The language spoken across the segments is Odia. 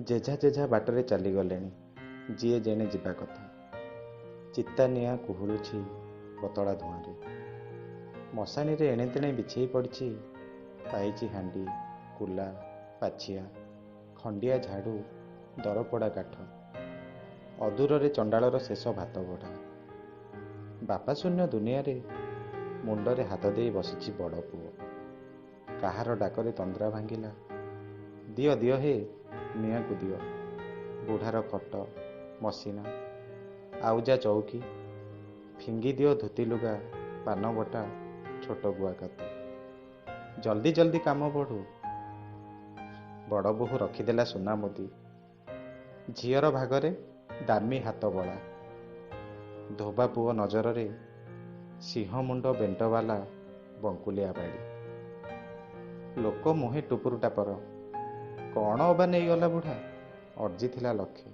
ଯେଝା ଯେଝା ବାଟରେ ଚାଲିଗଲେଣି, ଯିଏ ଯେଣେ ଯିବା କଥା। ଚିତା ନିଆଁ କୁହୁଳୁଛି ପତଳା ଧୂଆଁରେ। ମଶାଣିରେ ଏଣେତେଣେ ବିଛେଇ ପଡ଼ିଛି ପାଇଚି ହାଣ୍ଡି, କୁଲା, ପାଛିଆ, ଖଣ୍ଡିଆ ଝାଡ଼ୁ, ଦରପୋଡ଼ା କାଠ। ଅଦୂରରେ ଚଣ୍ଡାଳର ଶେଷ ଭାତ ବଢ଼ା। ବାପା ଶୂନ୍ୟ ଦୁନିଆରେ ମୁଣ୍ଡରେ ହାତ ଦେଇ ବସିଛି ବଡ଼ ପୁଅ। କାହାର ଡାକରେ ତନ୍ଦ୍ରା ଭାଙ୍ଗିଲା, ଦିଅ ଦିଅ ହେ, ନିଆଁକୁ ଦିଅ। ବୁଢ଼ାର ଖଟ, ମସିଣା, ଆଉଜା ଚଉକି, ଫିଙ୍ଗି ଦିଅ ଧୋତି ଲୁଗା, ପାନ ବଟା, ଛୋଟ ଗୁଆ କାତି। ଜଲ୍ଦି ଜଲ୍ଦି କାମ ବଢ଼ୁ। ବଡ଼ ବୋହୂ ରଖିଦେଲା ସୁନା ମୁଦି, ଝିଅର ଭାଗରେ ଦାମୀ ହାତବଳା। ଧୋବା ପୁଅ ନଜରରେ ସିଂହ ମୁଣ୍ଡ ବେଣ୍ଟବାଲା ବଙ୍କୁଲିଆ ବାଡ଼ି। ଲୋକ ମୁହେଁ ଟୁପୁରୁ ଟାପର। କ'ଣ ଅବା ନେଇଗଲା ବୁଢ଼ା, ଅର୍ଜିଥିଲା ଲକ୍ଷେ।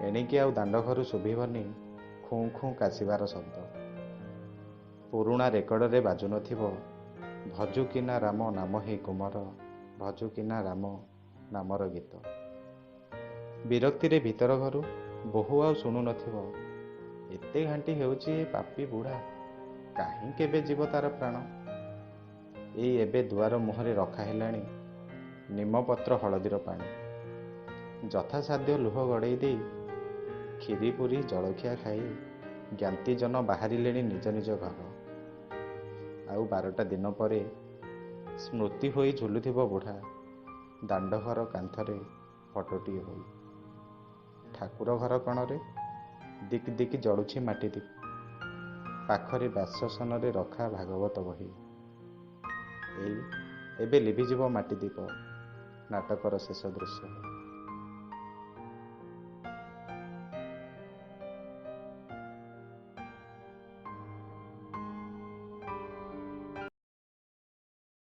ଏଣିକି ଆଉ ଦାଣ୍ଡଘରୁ ଶୁଭିବନି ଖୁଁ ଖୁଁ କାଶିବାର ଶବ୍ଦ। ପୁରୁଣା ରେକର୍ଡରେ ବାଜୁନଥିବ ଭଜୁ କିନା ରାମ ନାମ ହେ କୁମର, ଭଜୁ କିନା ରାମ ନାମର ଗୀତ। ବିରକ୍ତିରେ ଭିତର ଘରୁ ବୋହୂ ଆଉ ଶୁଣୁନଥିବ, ଏତେ ଘାଣ୍ଟି ହେଉଛି ଏ ପାପୀ ବୁଢ଼ା, କାହିଁ କେବେ ଯିବ ତାର ପ୍ରାଣ। ଏଇ ଏବେ ଦୁଆର ମୁହଁରେ ରଖା ହେଲାଣି ନିମପତ୍ର ହଳଦୀର ପାଣି। ଯଥାସାଧ୍ୟ ଲୁହ ଗଡ଼େଇ ଦେଇ କ୍ଷୀରି ପୁରୀ ଜଳଖିଆ ଖାଇ ଜ୍ଞାତିଜନ ବାହାରିଲେଣି ନିଜ ନିଜ ଘର। ଆଉ 12ଟା ଦିନ ପରେ ସ୍ମୃତି ହୋଇ ଝୁଲୁଥିବ ବୁଢ଼ା ଦାଣ୍ଡଘର କାନ୍ଥରେ ଫଟୋଟିଏ ହୋଇ। ଠାକୁର ଘର କଣରେ ଦିକ୍ ଦିକ୍ ଜଳୁଛି ମାଟି ଦୀପ। ପାଖରେ ବ୍ୟାସସନରେ ରଖା ଭାଗବତ ବହି। ଏଇ ଏବେ ଲିଭିଯିବ ମାଟି ଦୀପ, ନାଟକର ଶେଷ ଦୃଶ୍ୟ।